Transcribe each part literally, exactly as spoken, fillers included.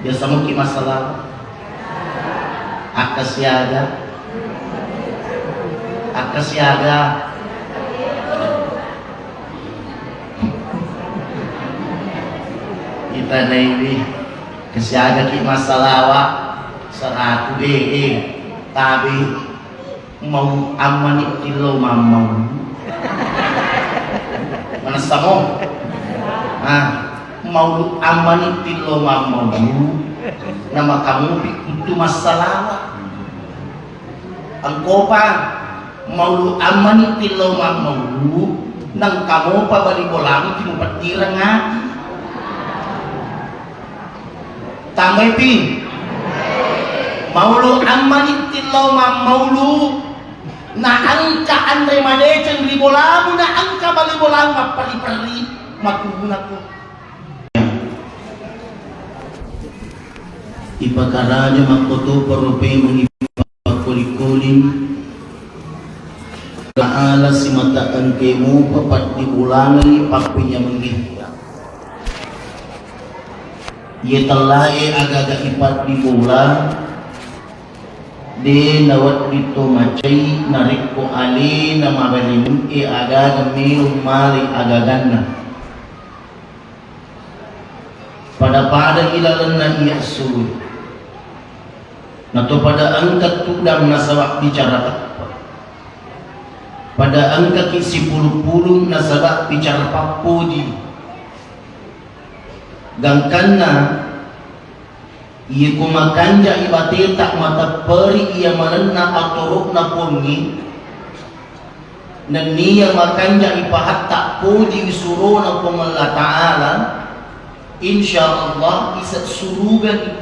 Biasa muki masalah. Akka siaga. Akka siaga. Kita naiwi kesiaga ki masalawa. Seraku de, eh, tabi. Mau ammani tillo mammau. Manessamo? Ah, mau ammani tillo mammau. Nama kamu pi kutu massalawa. Engkopa mau ammani tillo mammau. Nang kamu pa bali bolamu timu pettireng ati. Tambaipi. Maulu ammani tillau mammaulu, na engka anre madeceng ri bolamu, na engka bali bolamu mapperri-perri, makkuguna ku. Ipakaraja makkotopa rupe mengipa koli-koli. Ta'ala simata engke mupa paddibulangengngi pappenyamengnge. Iye tellae agaga ipaddibola, de nawedding to macai narekko alena mabalinge agaga melo malai agaganna. Pada-pada ilalenna iya sulu. Nato pada engka tudang nasaba bicara eppa. Pada engkaki sipulung-pulung nasaba bicara pappoji. Gangkanna, iyako makanjai bateta matepperi iya manenna atoro'na pongnge, nenniya makanjai pahatta poji surona Puang Allah Ta'ala, insya Allah isa surugani.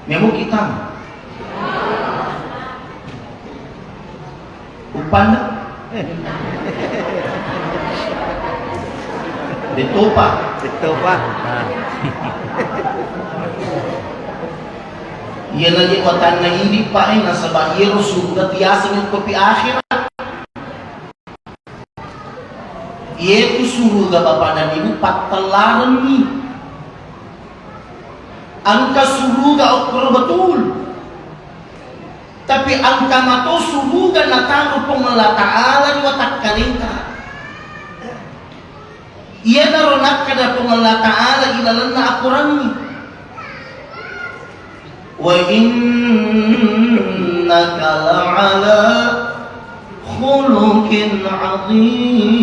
Memo kita. Uppanna? Bettopa. Bettopa. Nah. Iya lagi watanna idi, Pak, eh, nasaba iyaro suruga tiaseng kopi akhirat. Iyetu suruga Bapa dan Ibu pattellarenni. Engka suruga okkoro betul. Tapi engka mato suruga nataro Puang Allah Ta'ala ri watakkalengka. Iyanaro nakkeda Puang Allah Ta'ala ilalenna akorangngi. Wa innaka la'ala khuluqin azim.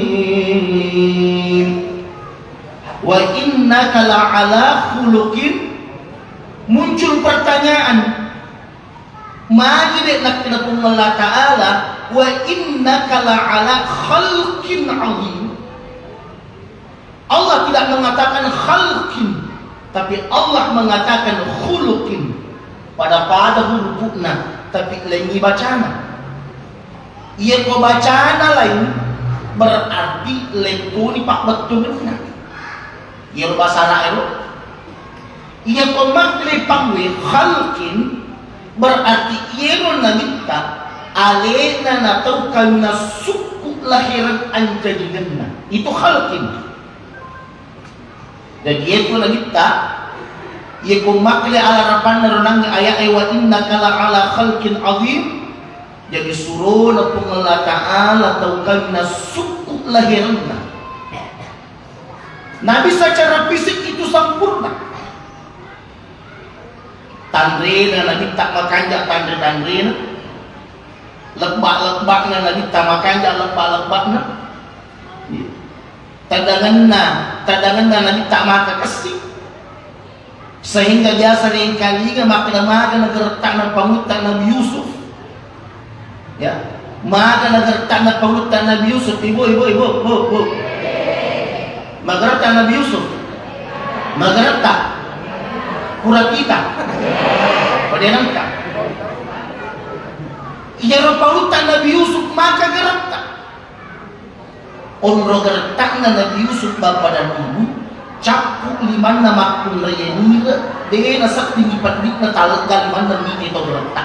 Wa innaka la'ala khuluqin. Muncul pertanyaan, magi de nakkeda Puang Allah Ta'ala, wa innaka la'ala khalqin azim. Allah tidak mengatakan khalqin, tapi Allah mengatakan khuluqin. Pada-pada hurufna, tapi laingi bacana. Iya ko bacana lain, berarti laing toni pabbettungenna. Iya bahasa Arab ero. Iya ko makle pangwe khalqin, berarti iyero nabitta alena natau kaminang sukku lahereng anjajingenna. Itu khalqin. Jadi iyeko nabitta, iyeko makle alarapanna ronangnge aya'e wa innaka la ala khalqin azim, jadi surona Puang Allah Ta'ala tau kaminang sukku laherenna. Nabi secara fisik itu sempurna. Tanrena nabitta makanja tanre-tanrena, lebba-lebbana nabitta makanja lebba-lebbana. Tadangenna, tadangenna nabitta maka kessi. Sehingga biasa ri engkalinga makkeda maga nageretta'na pangutta Nabi Yusuf. Ya. Maga nageretta'na pangutta Nabi Yusuf, ibu, ibu, ibu, bu, bu. Mageretta Nabi Yusuf. Mageretta. Pura kita. Pada nangka. Iyaro pangutta Nabi Yusuf maka geretta. Onro geretta'na Nabi Yusuf bapa dan ibu, cappu limanna makkunraianire, de naseddingi peddi'na talegga limanna mite tau geretta.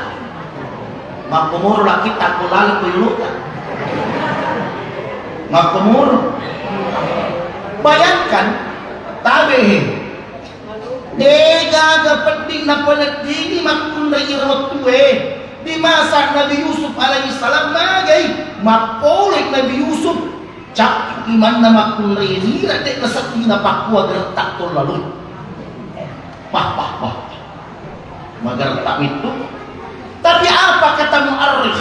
Makkomoro lakkitta ko laleng ko yolota. Makkomoro. Bayangkan, tabe he. Wedding napaneddingi makkunrai iro wettue. Di masa Nabi Yusuf alaihi salam magai, mappole Nabi Yusuf, cappu imanna makkunrai lira de' nasedding napakkua geretta' tollaloi. Wah, wah, wah. Mageretta' mittu. Tapi apa kata muarrikh?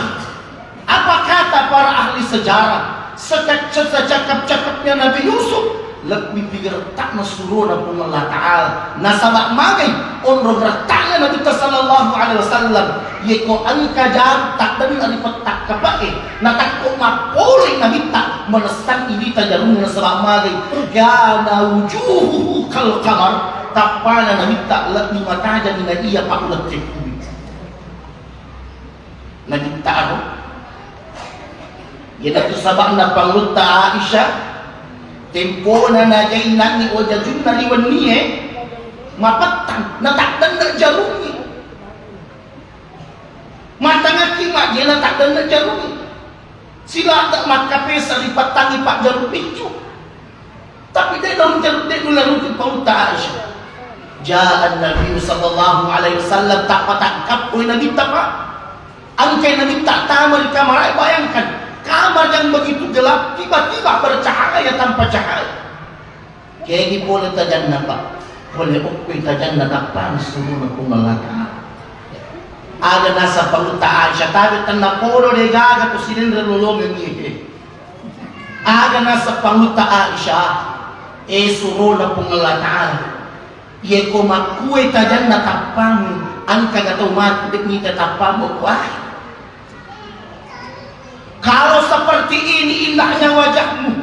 Apa kata para ahli sejarah? Seka-, secakap-cakapnya Nabi Yusuf, lebbi pigeretta'na surona Puang Allah Ta'ala. Nasaba' magai onrong geretta'na Nabitta sallallahu alaihi wasallam. Yeko engka jaru taddenna ri petta' kape'e, natakko mappole Nabitta, manessang irita jarungnge nasaba' magai. Kana wujuhuhu kal qamar, tappana Nabitta lebbi matajami na iya paulette kubi. Nabitta aro. Iyanatu saba'na pangulutta Aisyah, tempona najainangngi wajajunna ri wennie, mapettang, nataddenna jarungnge. Matangakki majje nataddenna jarungnge. Siladde' makkapesa ripattangngi pajjarung piccu. Tapi de' nauntu, de' nulle runtu paulutta Aisyah. Ja'an Nabi sallallahu alaihi wasallam, tappa tangkappoi Nabitta, Pak. Engkai Nabitta tama ri kamarae, bayangkan, kamar yang begitu gelap, tiba-tiba bercahaya tanpa cahaya. Kegi pole tajanna, Pak. Pole okkoi tajanna tappana surona Puang Allah Ta'ala. Aga naseng paulutta Aisyah, tabe' tennapodo de' gaga to sininre lolongengngi. Aga naseng paulutta Aisyah, e surona Puang Allah Ta'ala, yeko makkuai tajanna tappamu, engkaga tau matu de' mita tappamu, kuai. Kalau seperti ini indahnya wajahmu,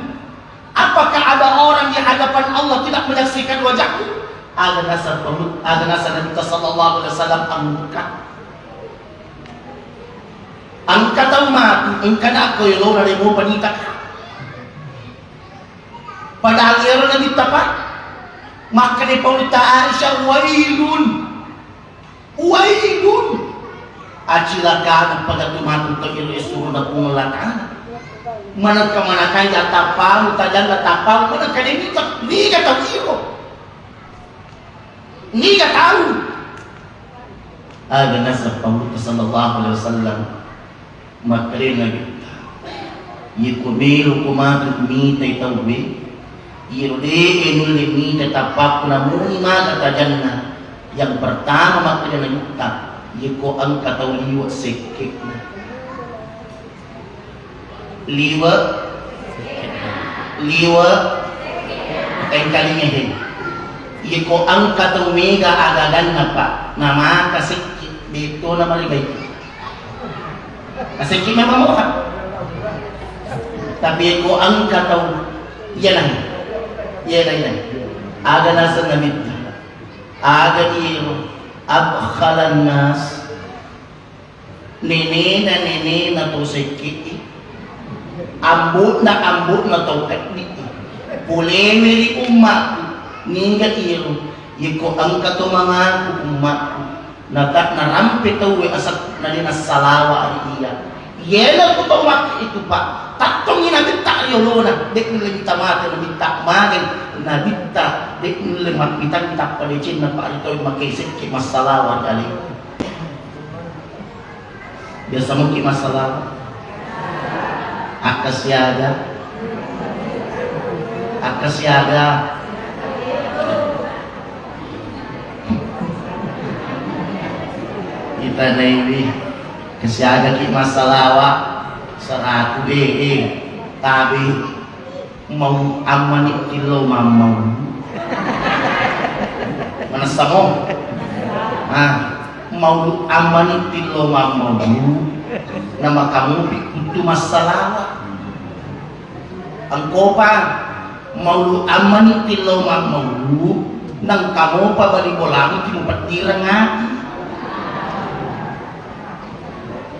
apakah ada orang di hadapan Allah tidak menyaksikan wajahmu? Aga naseng paulu-, aga naseng Nabitta sallallahu alaihi wasallam, engka. Engka tau matu, engka nakko yolona de' mopa nitaka. Padahal ero Nabitta, Pak, makkeda paulutta Aisyah, wailun, wailun. Acilakana pada tu matu to iro e surona Puang Allah Ta'ala. Manengka manakai tappamu, tajanna tappamu, manengka de' nita, niga tau iro. Niga tau. Aga naseng Paulutta sallallahu alaihi wasallam, makkedai Nabitta, iyako meloko matu mitai tauwe, iyaro de'e nulle mita tappakku namuni maga tajanna. Yang pertama makkeda Nabitta, iyako engka tau liwe' sekke'na. Liwe', liwe', engkalinga he. Iyako engka tau mega aga-aganna, Pak, namaka sekki, de' to namaribai. Nasekki memang moha. Tapi iyako engka tau, iyana, iyana, iyana. Aga naseng Nabitta? Aga iyaro abkhalan nas. Nenena, nenena to sekke'i, ambo'na, ambo'na to peddi'i. Polewe ri ummaku, niga iyaro, iyako engka to mangaku ummaku, nata-, narampe tauwe asek, nade nassalawa ri iya. Iyena ku tau makke itu, Pak. Tattongi Nabitta ri olona, de' nulle mita mate Nabitta, mageng Nabitta, de' nulle mappitangi tappa decenna, Pak, ri tau makke sekke massalawa ri alena. Biasa mungkin masalah akka siaga, akka siaga. Kita naiwi kesiaga ki masalawa seraku, eh, eh, tabe. Mau ammani tillo mammau. Manessa mo? Ah, mau ammani tillo mammau. Namakamupi kutu massalawa. Engkopa mau ammani tillo mammau. Nangkamopa bali bolamu timupeddireng ati.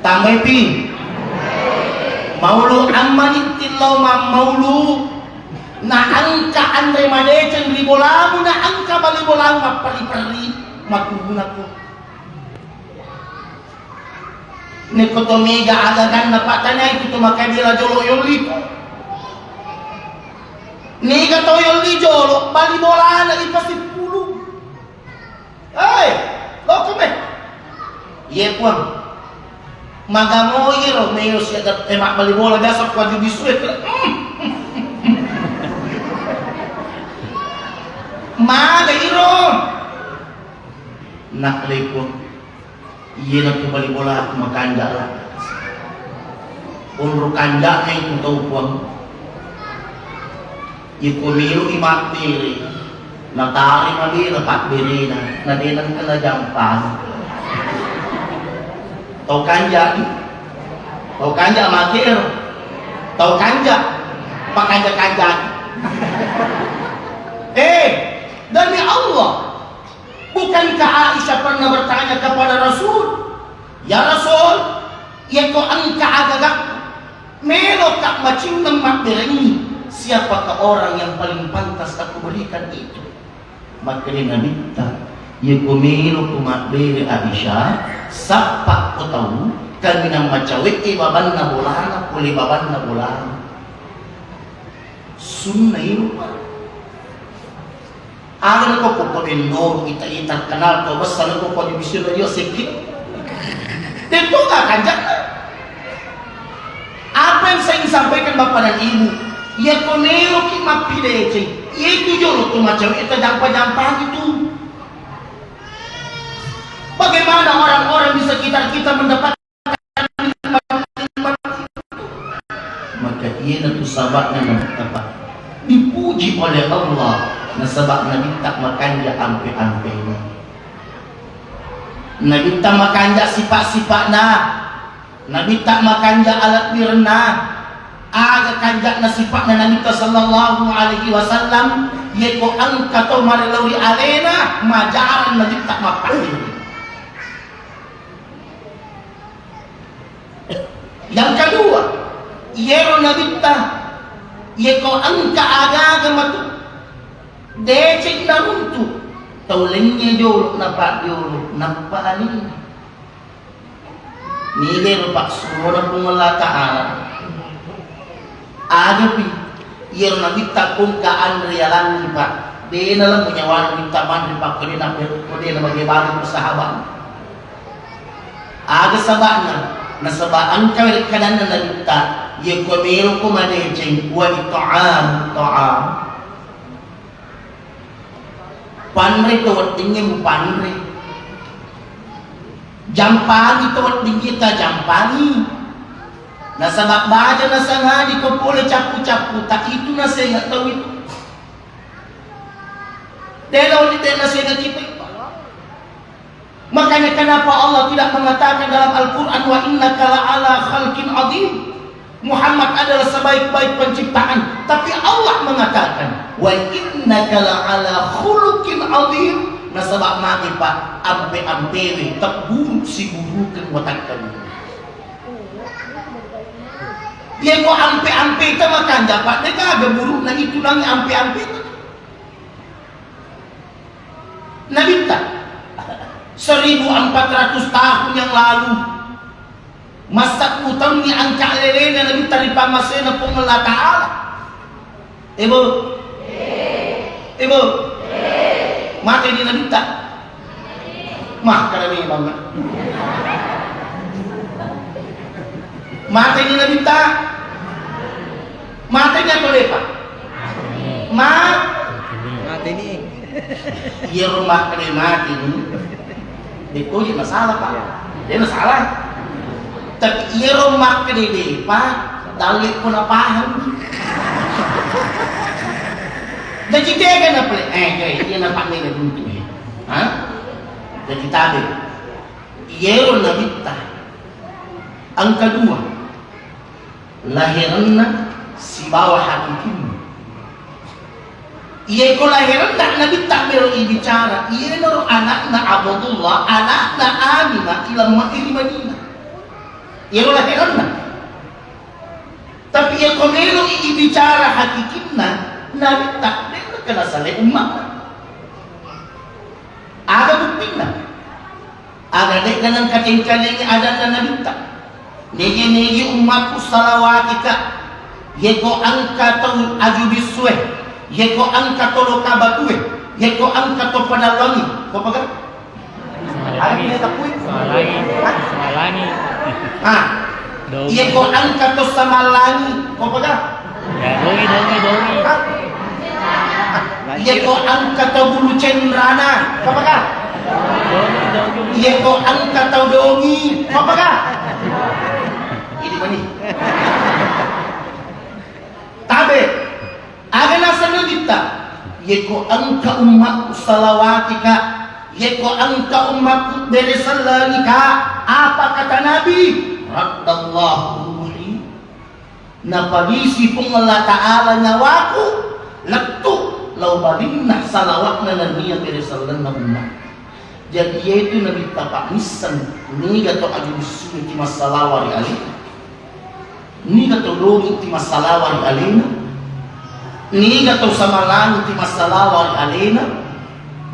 Tambaipi. Maulu ammani tillau mammaulu. Na engka anre madeceng ri bolamu, na engka bali bolamu mapperi-peri, matunako. Nekko to mega agaganna, patanyai tu to makabela jolo yolli tu. Niga to yolli jolo, bali bolana ipasippulu. Hei, Iye, Puang. Magamoi ro melo siaga, eh, mabbali bola biasa ko aju bisue. Maga iro. Nak, Puang. Iye na tu bali bola aku makanja lah. Onro kanja na itu tau, Puang. Iko melo i mabbere, natari mabere pabberena, na de nengka na jampang. Tau kanja ni? Tau kanja makero? Tau kanja? Pakanja-kanja. Eh, demi Allah, bukankah Aisyah pernah bertanya kepada Rasul, "Ya Rasul, yako engka agagakku, meloka macinnang mabberengngi, siapakah orang yang paling pantas aku berikan itu?" Makkeda Nabitta, "Yako meloko mabbere Aisyah, sappa ko tau kaminang macawe'e babanna bolana pole babanna bolana." Sunna iro, Pak. Aga nako ko, ko dendong, ita-ita kenal to besar nako ko di bisir radio sekit. Dendong gak kanjakna. Apa yang saya ingin sampaikan Bapak dan Ibu, ya ko meloki mappideceng, ya itu jolo tu macam itu jampa-jampa itu. Bagaimana orang-orang di sekitar kita mendapatkan Maka iyanatu saba'na Nabitta dipuji oleh Allah, nasaba Nabitta makanja ampe-ampena. Nabitta makanja sipa-sipa'na. Nabitta makanja alat wirenna. Aga kanja'na sipa'na Nabitta sallallahu alaihi wasallam, yeko engka to mare lao ri alena, majarang Nabitta mappakkiri. Yang kedua, iyero Nabitta, yeko engka aga-aga matu deceng naruntu, tau laingnge jolo, nappa jolo, nappa alena. Nigero passurona Puang Allah Ta'ala. Agapi, iyaro Nabitta kongka anre yalanni, Pak. Dena lemu nyawana Nabitta manre, Pak, ko dena, ko dena bage-bage persahabatan. Aga saba'na, nasaba engka wekkadanna Nabitta, yeko meloko madeceng, wa it'am ta'am. Panre to weddingnge mupanre. Jampangi to weddingnge tajampangi. Nasaba baja nasangadi ko pole cappu-cappu, ta itu nasenga tau itu. Dena oli dena senga kita. Makanya kenapa Allah tidak mengatakan dalam Al-Quran, "Wa innaka la'ala khalqin azim"? Muhammad adalah sebaik-baik penciptaan, tapi Allah mengatakan, "Wa innaka la'ala khuluqin azim." Nasaba magi, Pak, ampe-ampewe, tebburu siburukan watakkamu. Yeko ampe-ampe ta makanja, Pak, deka aga burukna itu nang ampe-ampe ta. Nabitta, seribu empat ratus tahun yang lalu, massakku taunni angka lelena Nabitta ri pammasena Puang Allah Ta'ala. Ebo? Ebo? Mate di Nabitta? Mah, kada memang. Mate di Nabitta? Mateni atau depa? Ma? Mateni. Iyaro makkeda mateni, de' to je masalah, Pak. De' masalah. Tapi iyaro makkeda depa, dalle' ko napahang. Jaji tega napale, eh, kira iya napannega runtu, eh. Ha? Jaji tabe. Iyaro Nabitta engka dua. Lahiranna sibawa hakikinna. Iyako lahiranna Nabitta melo ibicara, iyanaro anakna Abdullah, anakna Aminah, ilamma ri Madinah. Iyaro lahiranna. Tapi iyako melo ibicara hakikinna, Nabitta de' kena sale ummatna. Aga buktinna? Aga de'ga nengka tengkalingi adanna Nabitta? Nigi-nigi ummatku salawatika, yeko engka tau aju bissue, yeko engka to loka batue, yeko engka to padallangi, ko paga? Aku tapui. Samalangi. Hah? Samalangi. Ah. Dongi. Iya ko engka to Samalangi, ko pega? Ya, dongi, dongi, dongi. Hah? Ah. Iya ko engka to Bulu Cenrana, ko pega? Dongi, dongi. Iya ko engka to Dongi, ko pega? Ini mani. Tabe. Aga naseng Nabitta, "Yeko engka ummakku salawatika, yeko engka ummakku bere sellengika," apa kata Nabi? "Raddallahu ruhi." Napalisi Puang Allah Ta'ala nyawaku lettu lao balinna salawatna nennia bere sellenna ummakku. Jadi, iyatu Nabitta pammisseng, niga to aju bissui ti massalawa ri alena, niga to Dongi ti massalawa ri alena, niga to Samalangi ti massalawa ri alena,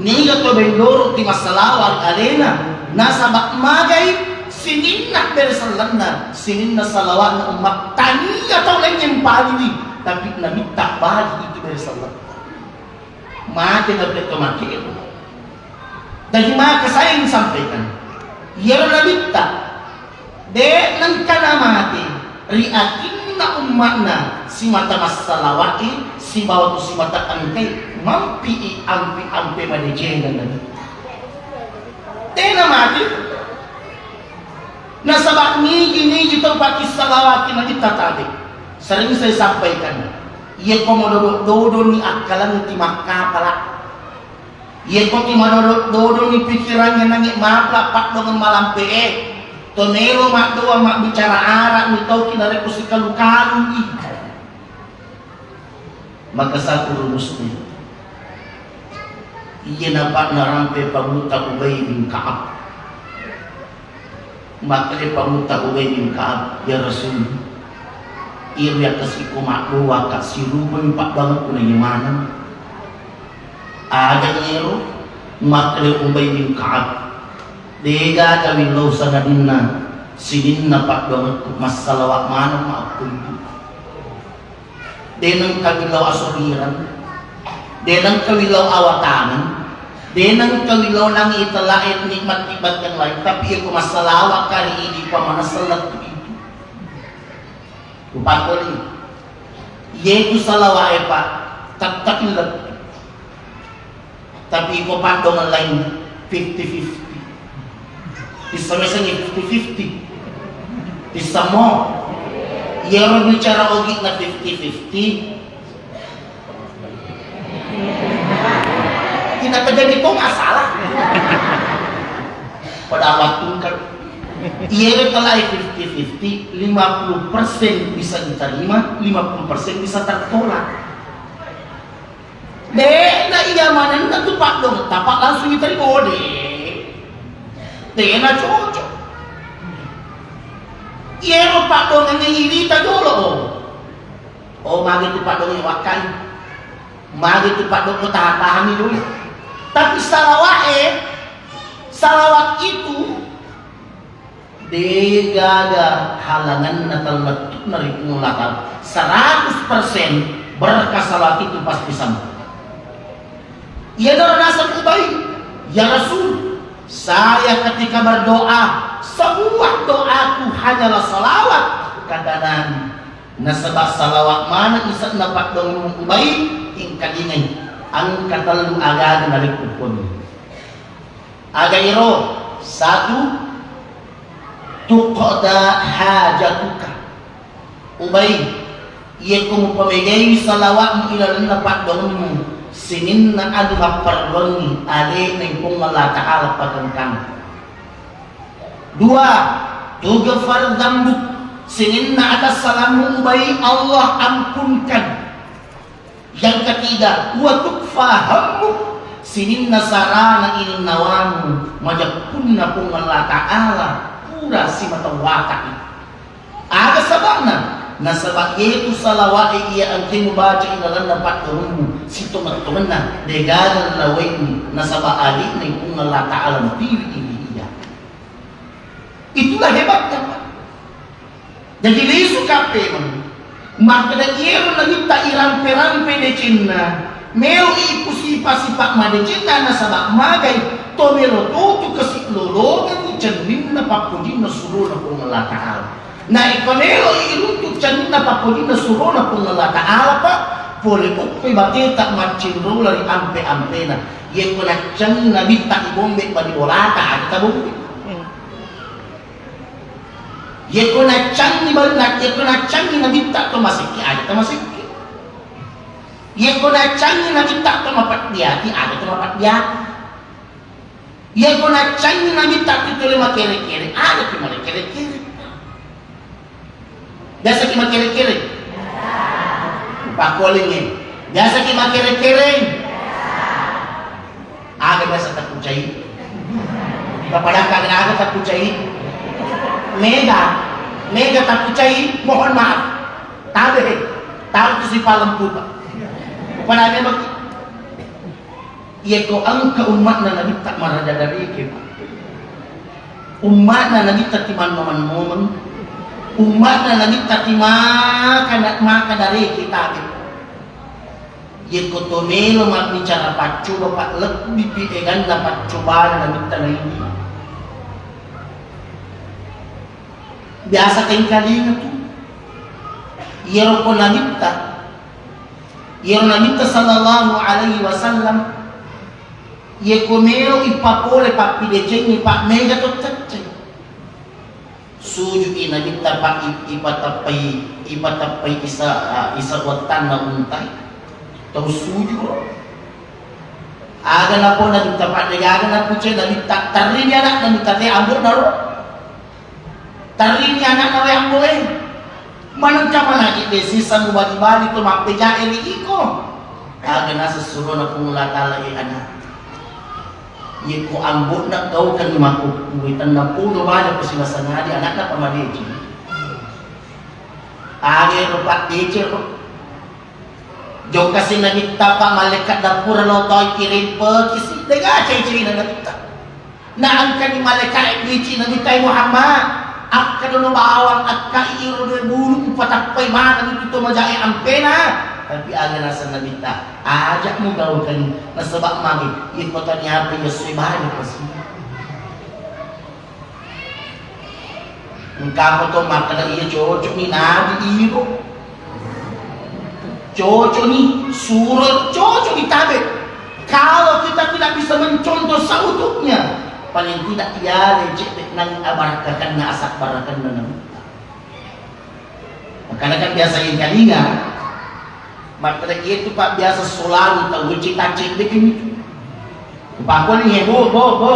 niga to Belloro ti massalawa ri alena. Nasaba magai sininna bere sellenna, sininna salawatna umma, tania tau laing yang paliwi, tapi Nabitta bali itu bere sellenna. Mate na petto mate. Jadi maka saya ingin sampaikan, iyaro Nabitta de nengka namate ri atinna ummakna simata massalawa'i sibawa tu simata engkai mampi'i ampi-ampe madecengeng Nabitta. Tena mate. Nasaba nigi-nigi to pakissalawaki Nabitta tabe. Sering saya sampaikan, iya ko madodo-dodoni akkalangngi ti makkapala. Iya ko ti madodo-dodoni pikirangnge nangi mapla paddongeng malampe e. To melo maddoa mabbicara Arab mi tauki narekko sikalu-kalui. Maka satu rumusnya, iya napa narampe pamutta Ubay bin Ka'ab. Makkeda pamutta Ubay bin Ka'ab, "Ya Rasul, iri akkasikko maddoa ka sirupami paddangku na imaneng." Ada ero, makkeda Ubay bin Ka'ab, "Dega kawillau sangadinna sininna paddangku massalawa maneng maakku itu." De nengka willau asolireng, de nengka willau awataneng, de nengka willau nangi itella'e nikmat-nikmat yang lain, tapi iya ko massalawa kari idi pamanesseng lettu itu. Kupakkoni, iyetu salawa'e, Pak, tettepi lettu. Tapi iko paddongeng lain fifty fifty. Tissa mesengi fifty fifty. Tissamo. Iyaro bicara ogi'na fifty fifty. Tidak terjadi kok masalah. Pada waktu kan. Iyaro telai fifty fifty, lima puluh persen bisa diterima, lima puluh persen bisa tertolak. De'na iya manenna tu paddongeng, tapa langsung iterima, oh, de. De'na cocok. Iyaro paddongeng irita jolo, oh. Oh, magi tu paddongeng wakkai. Magi tu paddongeng tahan-tahani dulu. Tapi salawat, eh, salawat itu Degaga halanganna tallettu'na ri Puang Allah Ta'ala. Seratus persen berkah salawat itu pasti sama. Iyanaro naseng Ubay, "Ya Rasul, saya ketika berdoa, sebuah doaku hanyalah salawat," kata Nabi. Nasaba salawat maneng ise'na paddongeng Ubay, engkalingai engka tellu agaga narekko koni. Aga iro, satu, tuqda hajatuka. Ubay, iyako mupamegaiwi salawatmu ilalenna paddongemmu, sininna anu mapparelluangngi alena Puang Allah Ta'ala patentang. Dua, tughfar dzambuk, sininna atassalammu Ubay Allah ampunkan. Yang ketiga, wa tukfa hammuk, sininna sarana ininnawamu majeppunna Puang Allah Ta'ala pura simatawataki. Aga saba'na? Nasaba iyetu salawa'e iya engkae mubaca ilalenna paddongemmu, sitongeng-tongenna degaga lawaiwi, nasaba ali'na Puang Allah Ta'ala mutiwi iya. Itulah hebatnya, Pak. Jadi lisu kappemeng. Makkeda iyaro Nabitta irampe-rampe decenna, Melo'i ipasipa-sipa madecenna nasaba magai to melo totu kasi lolongengngi cenninna pappojinna surona Puang Allah Ta'ala. Na iko melo'i iruntu cenninna pappojinna surona Puang Allah Ta'ala pa, pole okko bateta maccinrola ri ampe-ampena. Yeko naccenni nabitta ibombe pa di bolata, ada tabombe. Yeko naccangi bal-, na-, yeko naccangi nabitta to masekke, aja to masekke. Yeko naccangi nabitta to mapeddiati, aja to mapeddiati. Yeko naccangi nabitta to tole makere-kere, aja to makere-kere. Biasa ki makere-kere? Pakkolingnge. Biasa ki makere-kere? Aga biasa tapucai? Kepada kagak aga tapucai? Mega, mega tapucai, mohon maaf. Tabe, tahu tu si palemputa. Pada memang. Iyako engka umma'na Nabitta maraja dareke, Pak. Umma'na Nabitta timanno-mannomeng. Umma'na Nabitta timaka-, maka dareke tabe. Iyako to melo mabbicara paccoba, Pak, lebbi pi eganna paccobana Nabitta naidi. Biasa tengkalinga tu. Iyaro ko Nabitta Iyaro Nabitta sallallahu alaihi wasallam, iyako melo ipapole pappidecengi, Pak, mega to cecce. Sujui Nabitta, Pak, i-, ipatappai, ipatappai isa, a, isa wattanna untai. Tau sujuro. Aga napo Nabitta, Pak, degaga napucai Nabitta, tarrini anak Nabitta te ambo naro. Tarrini anakna, "Wé ambo é, manengka managi dé sisa mubali-bali to mappejaé ri iko?" Aga naseng surona Puang Allah Taala, "É ana, yéko ambo'na gaukenni makkukkué, tennapodo bana ko simasengadi anakna pamadécéng." Aga éro paddécéng ro. Jokka si Nabitta, Pak, malaikat dappura lo toi kiring pekisi, dega cai-caina Nabitta. Na engkani malaikat bicik Nabitta, Muhammad, akkadono bawang, akkai iro dua bulu, upatappai maneng itu to majae ampena. Tapi aga naseng Nabitta, aja mugaukani, nasaba magi, iko tani apa iya sui bani pasi. Engka apa to makkeda iya cocok ni nabi iro. Cocok ni suro, cocok ni tabe. Kalau kita tidak bisa mencontoh seutuhnya, paling tidak iya lecek nang abarakakanna asak barakanna nabi. Makanya kan biasa yang kalinga, makkeda itu Pak biasa solanu tau wecce tacce dek itu. Pakon ya, Bu, Bu, Bu.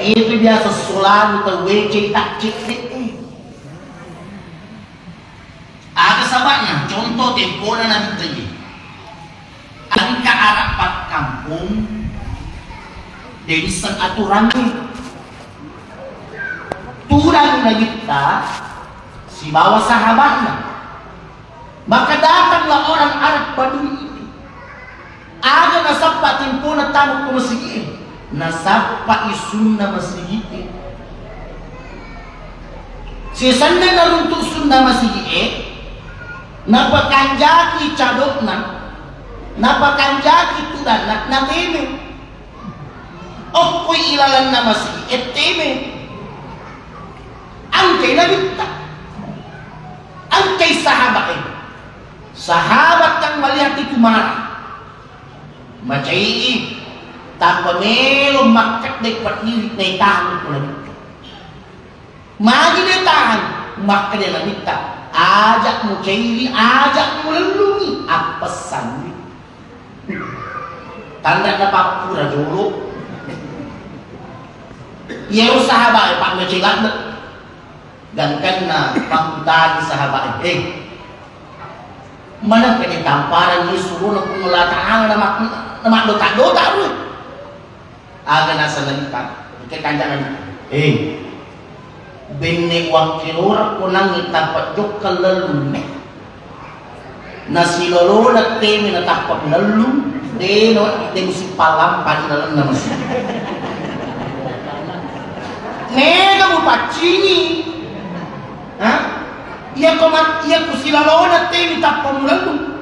Itu biasa solanu tau wecce tacce dek. Ada sabaknya, contoh tempona Nabi tadi. Engka araq pakkampong, de' isseng aturangnge. Tudang Nabitta sibawa sahabatna. Maka datanglah orang Arab Badui itu. Aga nasappa tempona tama ko masigi'e? Nasappai sunna masigi'e. Sisenna naruntuk sunna masigi'e, napakanjaki cadokna, napakanjaki tudanna, nateme. Okkoi ilalenna masigi'e, teme. Engkai Nabitta, engkai sahabat e. Sahabat yang melihat itu marah. Macai, tappa melo makkedde paddiri naitahan ko Nabitta. Magi naitahan, makkeda Nabitta, aja mucairi, aja mulellungi, appessanni. Tanda napappura jolo. Iyaro sahabat e, Pak, macai ladde. Gangkanna pakkutani sahabat e, eh, maneng kede tamparan ni surona Puang Allah Ta'ala nama, nama dota-dota ru. Aga naseng Nabitta, engka kanjana, eh, benne wakkilora ko nangngi tappa jokka lellunne. Nasilolona teme natappa melellung, deno, de' musippalampa di lalenna masi. Mega mupaccingi. Ha? Iya ko mat-, iya ku silolona teme tappa melellung.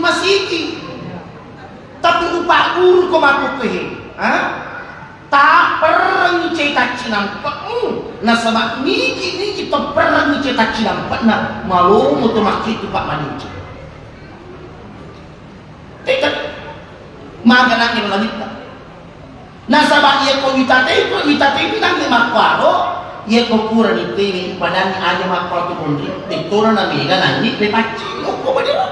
masigi. Tapi upagguru ko makkukkuhe, ha? Tapperrengi cai taccinampe'mu, nasaba nigi-nigi topperrengi cai taccinampe'na, malomo to makkitu Pak Madeceng. Teka, maga nangnge nabitta. Nasaba iyako witateku, witateku nangnge makkuaro, iyako purani tene padangi aja makkuaro tu konri, dettona namega nangnge ripaccing, okko madero.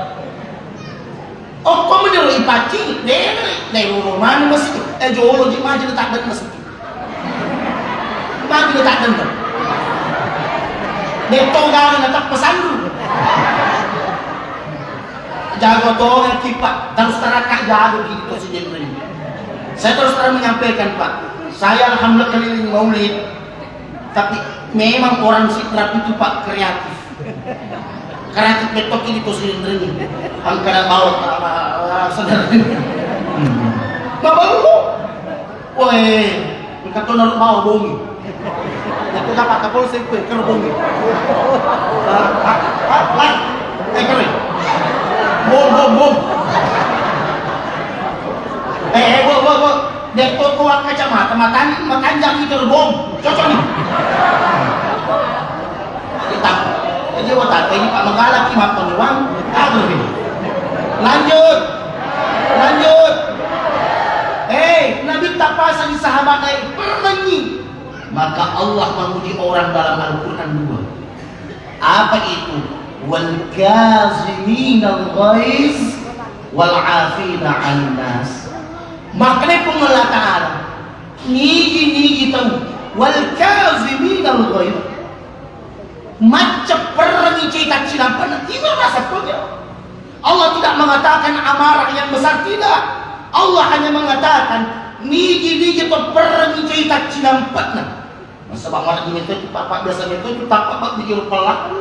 Okko madero ipaccing, dere, dai roro manu masih, eh jolo ji maju tak dan masih. Maju tak dan. Detto gana tak pesandu. Jago tongeng ki, Pak. Terus terang, Kak, jago gitu si Jendri. Saya terus terang menyampaikan, Pak. Saya alhamdulillah keliling maulid. Tapi memang orang Sidrap itu, Pak, kreatif. Kreatif betok ini tuh si Jendri. Angkana bawa, ah, ah, saudara. Bapak lu. Woi, engka to naru bawa bongi. Itu dapat Kapolsek kowe, kero bongi. Ah, ah, ah, ah. Eh, kero. Bom, bom, bom. Eh, eh, bom, bom, bom. Dia to kuat kacamata, matanya, makanya itu bom. Cocok nih. Kita, jadi, wah, tak, ini Pak Megala ki mappangewang, aduh, ini. Lanjut. Lanjut. Hei, Nabi tapasang sahabat naik perengi. Maka Allah memuji orang dalam Al-Quran dua. Apa itu? Wal kaziminal ghaiz wal afina 'anin nas. Makanya Puang Allah Ta'ala, nigi-nigi tau, wal kaziminal ghaiz, maccepperengi cai taccinampe'na, ina rasa punya. Allah tidak mengatakan amarah yang besar, tidak. Allah hanya mengatakan, nigi-nigi to perrengi cai taccinampe'na. Nasaba mala di meto tu papa biasa meto tu tappa bak di juru pella.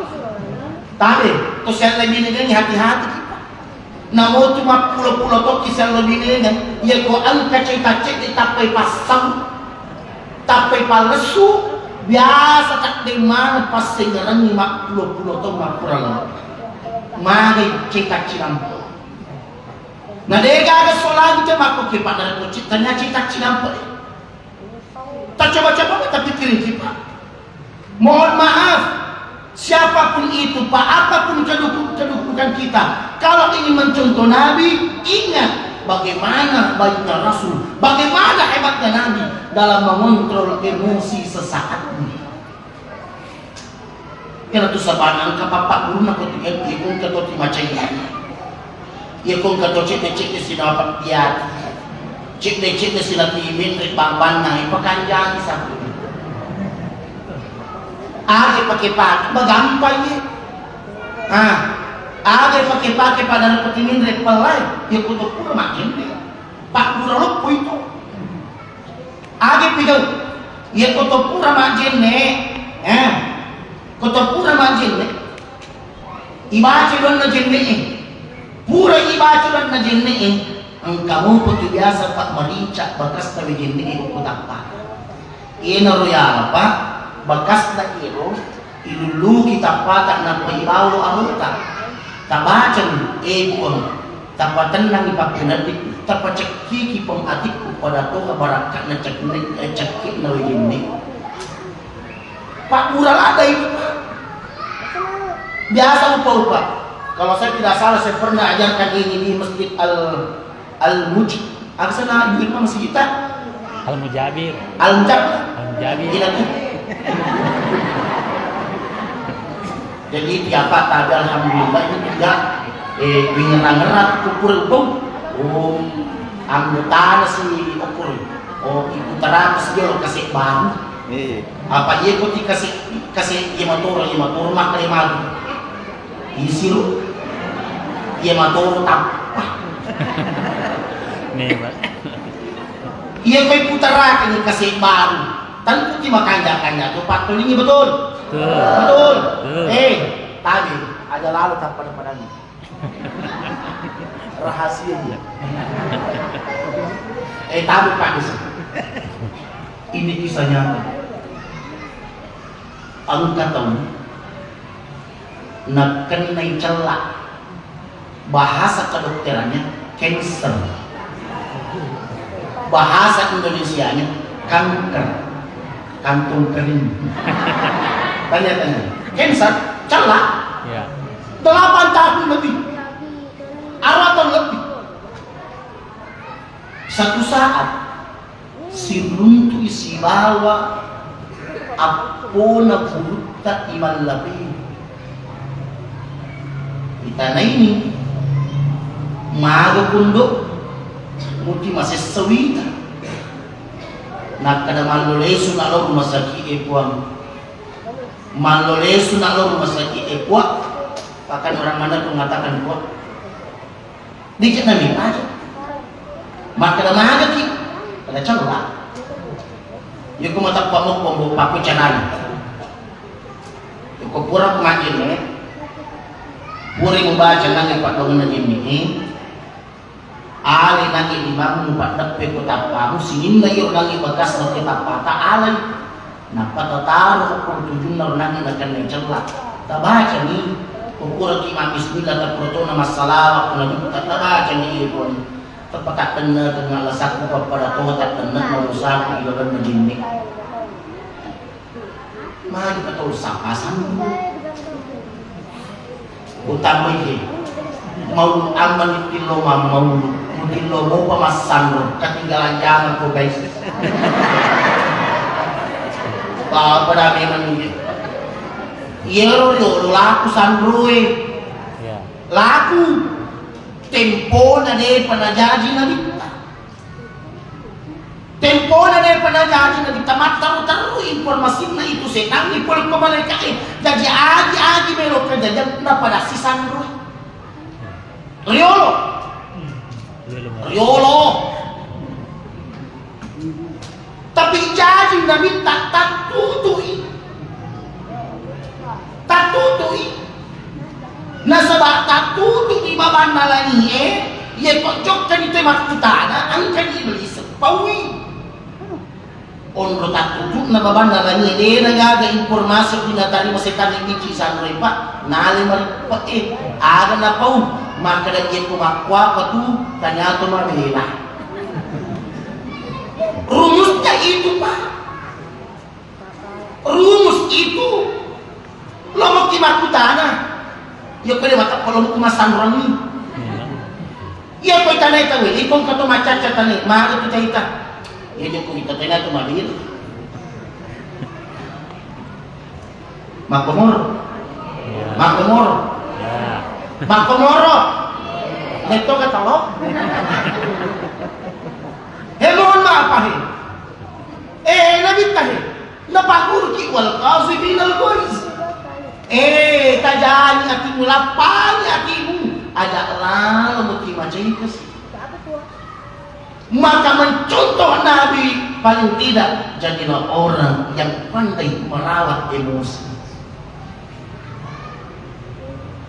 Tabe, to siang lagi ni hati-hati kita. Namo tu mappulo-pulo to kisah lebih ni, ya ko angka cai taccedde tappai passau. Tappai pallesu, biasa tadde maneng passengerengngi mappulo-pulo taung mappurallo. Magai cai taccinampe. Na degaga solagi te makkuke pada rekko cittanya cai taccinampe. Tacoba-coba tapikkiring ki, Pak. Mohon maaf, siapapun itu, Pak, apapun kedukun-, kedudukan kita, kalau ingin mencontoh Nabi, ingat bagaimana baiknya Rasul, bagaimana hebatnya Nabi dalam mengontrol emosi sesaatnya. Kena tu sabana engka papa guruna ko tu, eh, ikung ke to ti macai. Iya ko engka to cedde-cedde sinawa pappiati. Cedde-cedde silati menre bambanna, ipakanjaki sapu. Aga pake-pake, bagampang ye. Ah, aga pake-pake pada rupati menre pellai, iya ko to pura makkende. Paggura loppo itu. Aga pigau, iya ko to pura majenne, eh, ko to pura majenne. Ibaca donna jenne'e. Pura ibaca donna jenne'e, engka mopo tu biasa pa marica bakasta we jenne'e ko tappa. Iyanaro yala, Pak, bakasta iro ilulluki tappata nappa ibawa arota. Tabacani, e Puang, tapatennangi pakkeneddi, tapacekkiki Puang atikku pada toha barakka'na cekne-, eh, cekke'na we jenne. Pabbura ladda itu, Pak. Biasa upa-upa. Kalau saya tidak salah, saya pernah ajarkan ini di Masjid Al, Al Muj, apa sana di rumah masjid kita? Al Mujabir. Al Mujabir. Al Mujabir. Iya, tuh. Jadi tiap tabe alhamdulillah itu tidak, eh, bingerang-ngerang ukur ukur. Oh, anggotana si ukur. Oh, itu terang si dia lo kasih baru. Iya. Apa iya ko ti kasih, kasih iya matoro, iya matoro makkeda malu. Isiru. Iya matoro tappa. Nih, Pak. Iya ko iputarakan kasih baru. Tentu ti makanja-kanja tu pattulingi, betul? Betul. Betul. Betul. Eh, tadi aja lalu tak pada-pada nih. Rahasia dia. Eh, tabe, Pak, di sini. Ini kisah nyata. Engka tau nakkennai cella. Bahasa kedokterannya cancer. Bahasa Indonesianya kanker. Kantong kering. Tanya-tanya. Cancer, cella. Ya. Delapan tahun lebih. Arwah tahun lebih. Satu saat, siruntu'i sibawa appona purutta imallapéi. Itanaini, maga kondo, muti masessa wita. Nakkeda, mallo lesu na lao rumah sakit e, Puang. Mallo lesu na lao rumah sakit e, Puang. Bahkan orang mana mengatakan, Puang, Dikit nami aja. Makkeda magaki. Pada coba. Yako matappa mokko pakku canali. Yako pura ku majjenne. Pura mubaca nangi paddongenna jinni. Ali nangi limamu paddeppe ko tappamu, sininna iro nangi bekas nake tappata alai. Nappa tataro ko tujunna ro nangi nakenna cella. Tabacani, ukuraki ma bismillah, tapura tona massalawa ko nabitta, tabacani iko. Teppa taddenne tengnga lasakku pappada to taddenne marusaku ilalenna jinni. Magi ka tau sapasang. Utambai ke. Mau aman tillo mamau. Tillo mau pamassanro. Ketinggalan zaman ko guys. Apa dah memang ini. Iyaro riolo laku sanroe. Ya. Laku. Tempona depa najaji nabitta. Tempona depa najaji nabitta, matteru-teru informasinna itu setangngi pole ko malaika'e. Jaji agi-agi melo kejadian napada sisanroi. Riolo. Riolo. Tapi jaji nabitta tattutui. Tattutui. Nasaba tattutui babanna langie, ye ko jokkani te makkutana, engkani iblis paui. Onro tattutu'na babanna langie, dena gaga informasi natarima setangnge biji sanroi, Pak, nale marippe e, aga napau, makkeda, ye ko makkuapa tu, tanya to mabela. Rumusnya itu, Pak. Rumus itu. Lomoki makkutana. Iya ko de mateppa lomoki massanroangngi. Iya ko itana ita we, iko engka to macacca tane, maga tu caita. Iya jokku ita tena tu mabiri. Makkomoro. Makkomoro. Makkomoro. Metto kata lo. He, mohon maaf, Pak, he. Eh, Nabitta he. Napagguruki, "Wal kaziminal ghaiz." Eh, tajani atimu, lappangi atimu. Aja lalo muki macaikes. Maka mencontoh Nabi, paling tidak jadilah orang yang pandai merawat emosi.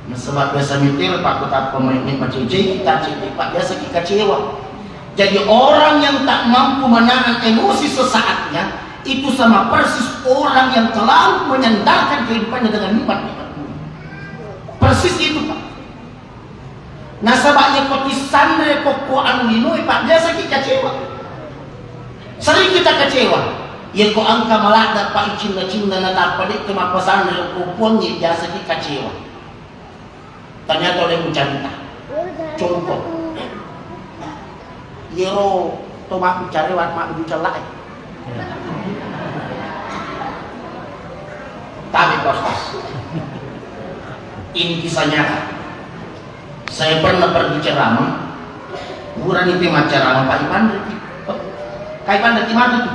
Nasaba biasa mitir, Pak, ko tappa mai-, mai-, macecei kita, cedde, Pak, biasa ki kecewa. Jadi orang yang tak mampu menahan emosi sesaatnya, itu sama persis orang yang terlalu menyandarkan kehidupannya dengan nikmat-nikmat dunia. Persis itu, Pak. Nasaba yeko tissanre kokko anu linoe, Pak, biasa ki kecewa. Sering kita kecewa. Yeko engka maladda, Pak, icinna-cinna natappa dekke mappasanre ko puangnge, biasa ki kecewa. Ternyata oleh mencerita. Contoh. Yero to mabbicara, wa-, mabbicara lae. Tapi, Pak Ustaz, ini kisah nyata. Saya pernah pergi ceramah, burani te macceramah, Pak, ipanreki. Kai panreki matu tu.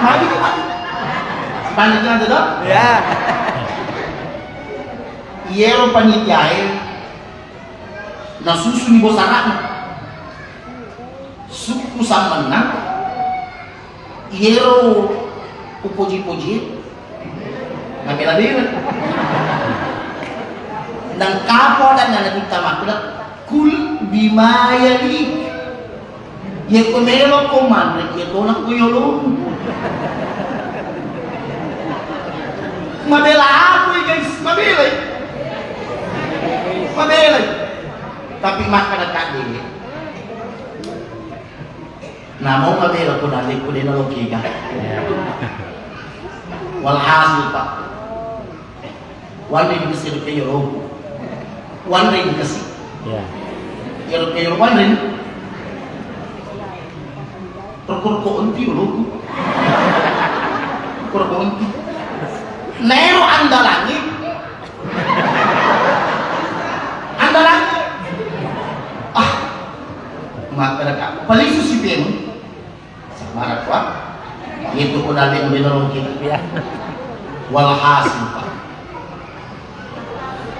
Matu tu, Pak. Panreki matu tu? Ya. Iyero panitiae nasusuni bosara'na. Sukku sammenna, iyero upoji-poji, nabela-bela. Nang kapo adanna Nabitta makkeda, "Kul bima yalik." Yeko melo ko manre, yeko nakko yolomu. Mabela apa, guys? Mabela. Mabelai. Tapi makkeda kadde. Namo mabela ko dalle ko dena lokega. Walhasil, Pak. Wanre dikasi rukke yoro. Wanre dikasi. Ya. Yoro ke yoro wanre. Rokko-rokko onti oloku. Rokko-rokko onti. Nero andalangi. Andalangi. Ah. Makkeda ka. Paling susi penu. Sabar, Pak. Itu ko dalle melo kita. Iya. Walhasil, Pak.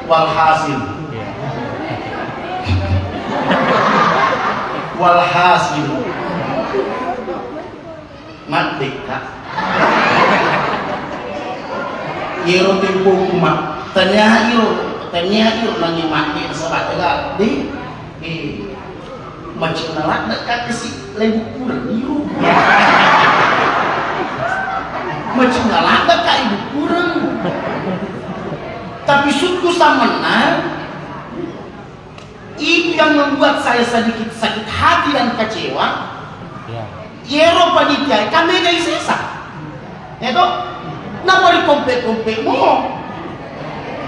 Walhasil. Walhasil. Maddekka. Iyaro tempoku ma-, tania iro, tania iro nangi madde nasaba tega, de, eh, macinna ladde ka kasi lebu kurang iro. Macinna ladde ka ibu kurang. Tapi sukku samenna, itu yang membuat saya sedikit sakit hati dan kecewa. Ya. Yero panitia, kami dari sesa. Ya toh? Napa dikompe-kompe mo?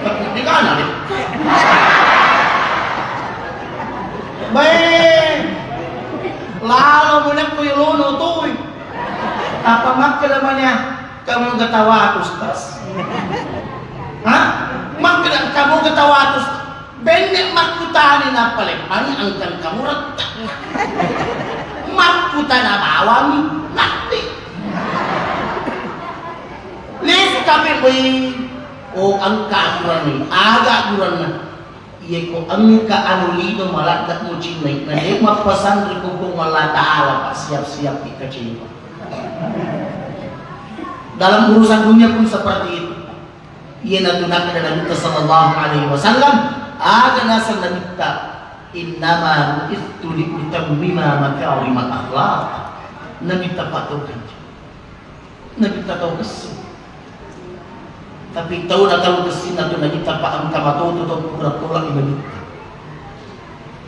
Tapi di mana deh? Baik. Lalu menakku yolono tuh. Apa makkeda mania? Kamu ketawa, Ustaz? Hah? Makkeda kamu ketawa, Ustaz? Benne makkutani nappa leppangi engkang kamu retta. Makkutana bawami natti. Lesu kape boi. Oh, engka aturanni. Aga aturanna? Iya ko engka anu lino maladde mucinnai. Na de mappasanri ko Puang Allah Ta'ala, Pak, siap-siap kecewa. Dalam urusan dunia pun seperti itu. Iyanatu nakkeda Nabitta sallallahu alaihi wasallam, aga naseng Nabitta, "Innama bu'itstu liutammima makarimal akhlaq." Nabitta patokeng. Nabitta tau kessing. Tapi tau na tau kessinna tu Nabitta pa engka matoto tau pura tolak Nabitta.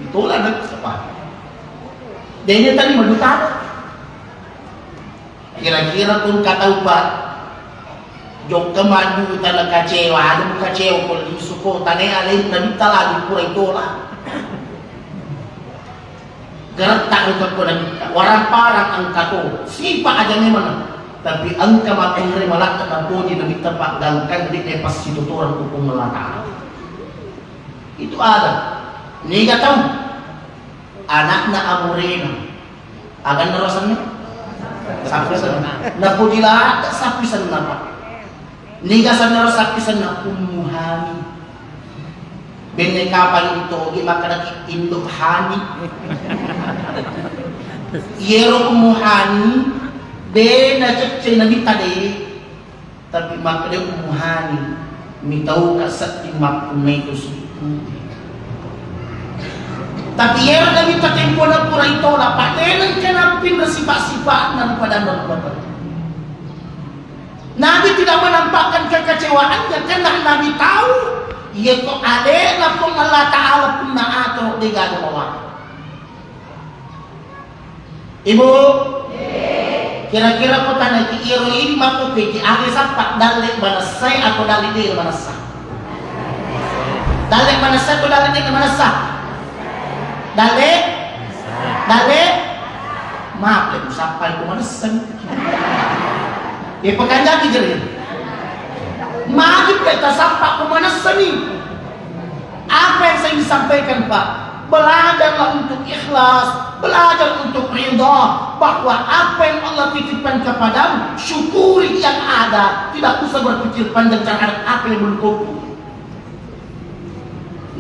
Ditolak Nabitta pa. Dene tadi madutana. Kira-kira pun katau, Pak, jokka madu tana kacewa, anu kacewa ko lisu ko tane alena Nabitta lagi pura itola. Geretta ko ko Nabitta, warang-parang engka to, sipa aja memang. Tapi engka matonre malakka napoji Nabitta, Pak, gangkan di ne passitotorang ko Puang Allah Ta'ala. Itu ada. Niga tau? Anakna amurena. Aganna ro asenna? Sappi senna. Napoji ladde sappi senna, Pak. Niga senna ro sappi senna? Ummu Hani. Benne kapang itogi makkadaki Indo Hani. Iyero Ummu Hani de nacecce Nabitta de. Tapi makkeda Ummu Hani, mitauka sedding mappunnai to sukku. Tapi iyaro Nabitta tempona pura itola, pateneng kenapin sipa-sipa'na pada Nabitta. Nabi tidak menampakkan kekecewaannya karena Nabi tahu, iya ko alena Puang Allah Ta'ala punna atoro de gaga bawang. Ibu, kira-kira ko tanaki iro ini makkupiki, aga sappa, dalle manessai atau dalle de manessa? Dalle manessa atau dalle de manessa? Dalle? Dalle? Maaf, le, musappai ko manessani. Ya, pekanjaki jeri. Magi pe tasappa ko manessani. Apa yang saya ingin sampaikan, Pak? Belajarlah untuk ikhlas, belajar untuk ridha, bahwa apa yang Allah titipkan kepadamu, syukuri yang ada, tidak usah berpikir panjang terhadap apa yang belum kau punya.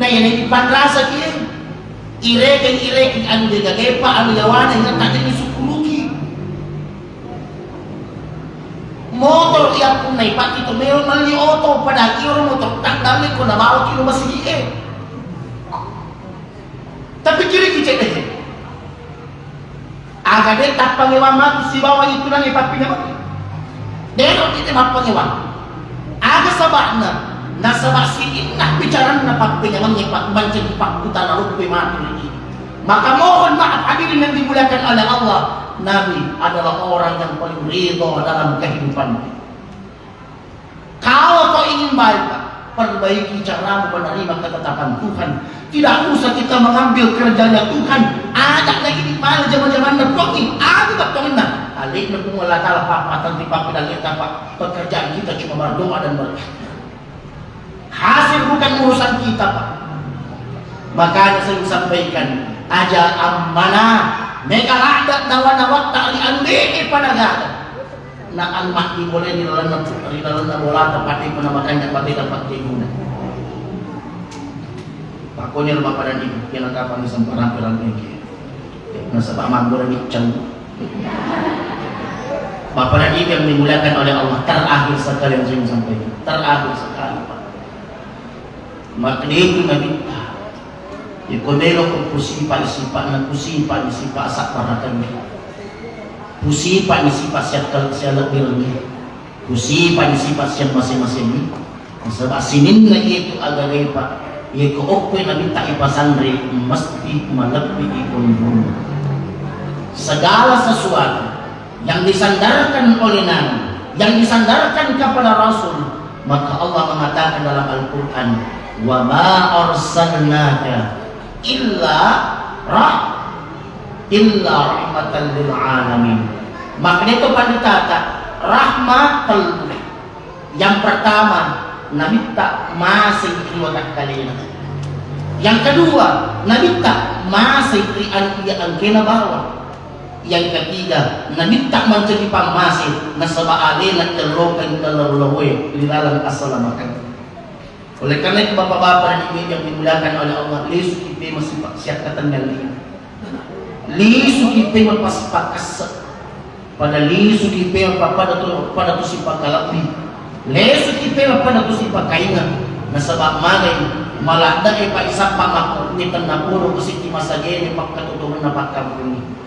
Nah, ini dipanrasa ki, irekeng, irekeng, anu dega gepa, anu yawana, ingat tadi ini sukuluki. Motor iya punnai pati to melo melli oto, padahal iyaro motor tang dalle ko nabawa ki lo masigi e. Tapi kiri ki cedde. Aga de tappangewang matu sibawa itu nang ipappinya matu. Dero kita mappangewang. Aga sabakna. Nasaba sininna bicaranna pappenyamengnge, Pak, mancaji pakkutana loppoe matu ri idi. Maka mohon maaf, hadirin yang dimuliakan oleh Allah, Nabi adalah orang yang paling ridho dalam kehidupan. Kalau kau ingin baik, Pak, perbaiki caramu menerima ketetapan Tuhan. Tidak usah kita mengambil kerjanya Tuhan. Ada lagi di mana zaman-zaman nepoki, ada betulnya. Alena Puang Allah Taala, Pak, patang di Pak, dan kita, Pak, pekerjaan kita cuma berdoa dan berikhtiar. Hasil bukan urusan kita, Pak. Makanya saya sampaikan, aja amanah, mega ladda nawa-nawatta ri anu de'e pada gaga. Na anu mati boleh di dalam, di dalam bolata pati pernah makan dapat tidak pakai guna. Pokoknya rumah pada di, kena kapan sembarang perang ini. Nasaba mabbura biccang. Bapak dan Ibu yang dimuliakan oleh Allah, terakhir sekali yang saya ingin sampaikan. Terakhir sekali, Pak. Maknitu Nabitta. Iko melo ko pusipa sipa na pusipa sipa sabarakan. Pusipa sipa siakal sialebbirengngi. Pusipa sipa siang masing-masing. Nasaba sininna iyatu agagae, Pak, iyako okkoe Nabitta ipasanre, mesti malebbi i onronna. Segala sesuatu yang disandarkan oleh Nabi, yang disandarkan kepada Rasul, maka Allah mengatakan dalam Al-Quran, "Wa ma arsalnaka illa rah-, illa rahmatan lil alamin." Makanya itu panditata, rahmat tellu. Yang pertama, Nabitta masei ri watakkalena. Yang kedua, Nabitta masei ri anu iya engkena bawa. Yang ketiga, Nabitta mancaji pammase nasaba alena tellokeng tellaloe ri laleng asalamakeng. Oleh karena itu, Bapak-bapak dan Ibu yang dimuliakan oleh Allah, lisuki pema sipa-, siakkatenniallia. Lisuki pema pas-, pakesse. Pada lisuki pema pa-, pada tu, pada tu sipakalebbi. Lesuki pema pada tu sipakainga. Nasaba magai, maladde'e pa isappa makkukkue tennapodo kusikki masagene pakkatutungenna pakkampungi.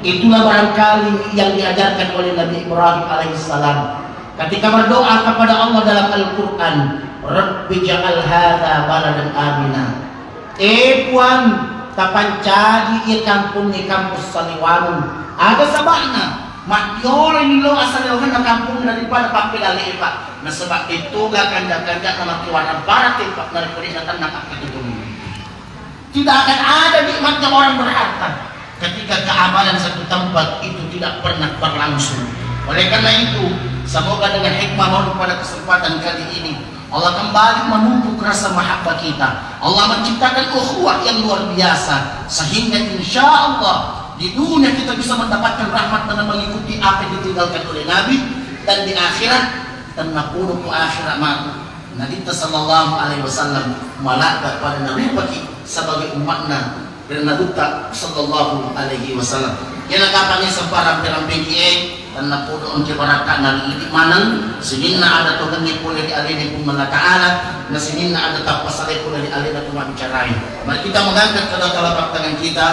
Itulah barangkali yang diajarkan oleh Nabi Ibrahim alaihissalam. Ketika berdoa kepada Allah dalam Al-Quran, "Rabbi ja'al hadha baladan amina." Eh Puang, tapancaji iya kampungnge kampung saliwaneng. Aga saba'na? Maddiolo ni lo asaliwangenna kampung daripada pappedale'e, Pak. Nasaba tettoga kanja-kanja na makkewarang barate, Pak, narekko de'na tenna pakkatutungenna. Tidak akan ada nikmatnya orang berharta ketika keamanan satu tempat itu tidak pernah berlangsung. Oleh karena itu, semoga dengan hikmah maulid pada kesempatan kali ini, Allah kembali memupuk rasa mahabbah kita. Allah menciptakan ukhuwah yang luar biasa, sehingga insya Allah di dunia kita bisa mendapatkan rahmat dengan mengikuti apa yang ditinggalkan oleh Nabi, dan di akhirat, tennapodo ku akhirat matu. Nabitta sallallahu alaihi wasallam maladda pada narupaki sebagai umatna ri Nabitta sallallahu alaihi wasallam. Iyana kapang sempa rampe-rampeki e, tennapodo engke barakka'na ri idi maneng, sininna ada tongengnge pole ri alena Puang Allah Ta'ala, na sininna ada tappasalai pole ri alena tu mabbicarai. Mari kita mengangkat kedua telapak tangan kita,